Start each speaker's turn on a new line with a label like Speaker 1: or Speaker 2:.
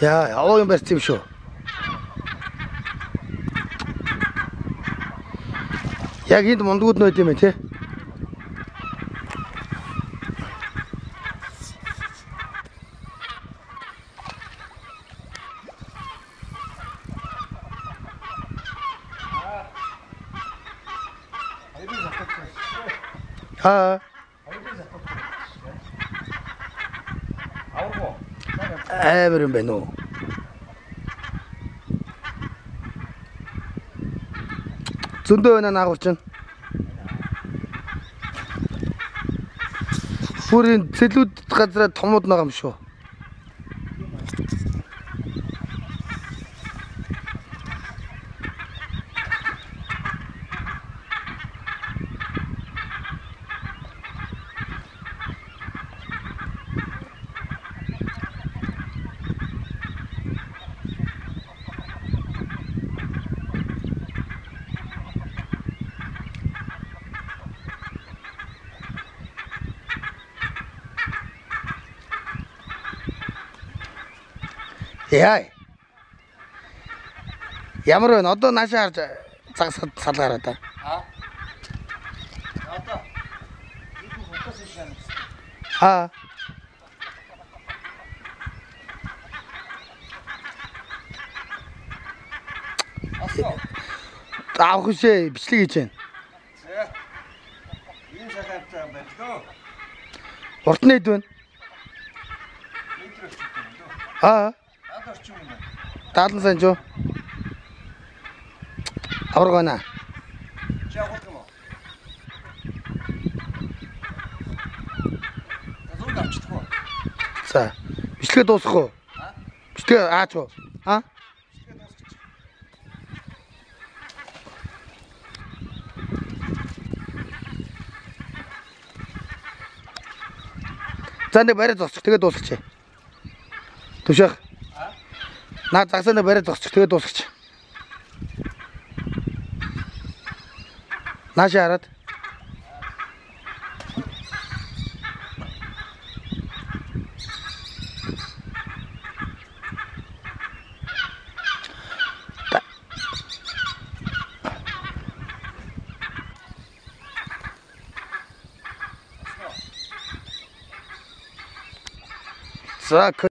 Speaker 1: Яа, овоо юм барьсан юм шүү. Яг энд мундгууд нөт юм тий. Аа. Амар юм байна уу? Зөндөө байна наагур чинь. Бүрийн цэлүүд газраа томууд байгаа юм шүү. Яа. Ямар вэ? Одоо наашаа харж загас салгаараа та.
Speaker 2: Аа. Одоо энэ хутас шин.
Speaker 1: Аа. Авах үшээ бичлэг хийж байна.
Speaker 2: За. Энэ шахавтай байна лөө.
Speaker 1: Урт нь хэд вэ?
Speaker 2: Метр орчим юм лөө.
Speaker 1: Аа.
Speaker 2: Орчим юм байна.
Speaker 1: 70 сая жоо. Авраг байна.
Speaker 2: Чи авах юм уу? Зураг авчихдаг уу?
Speaker 1: За. Бичлэгээ дуусгах уу?
Speaker 2: Аа?
Speaker 1: Бичлэгээ аач уу? Аа?
Speaker 2: Бичлэгээ дуусгачих.
Speaker 1: За нэг барай зогсчих. Тэгээ дуусгачих. Төвшөөх. Наа загсааны барай зогсчих. Тэгээ дуусгачих. Наашаа хараад. За.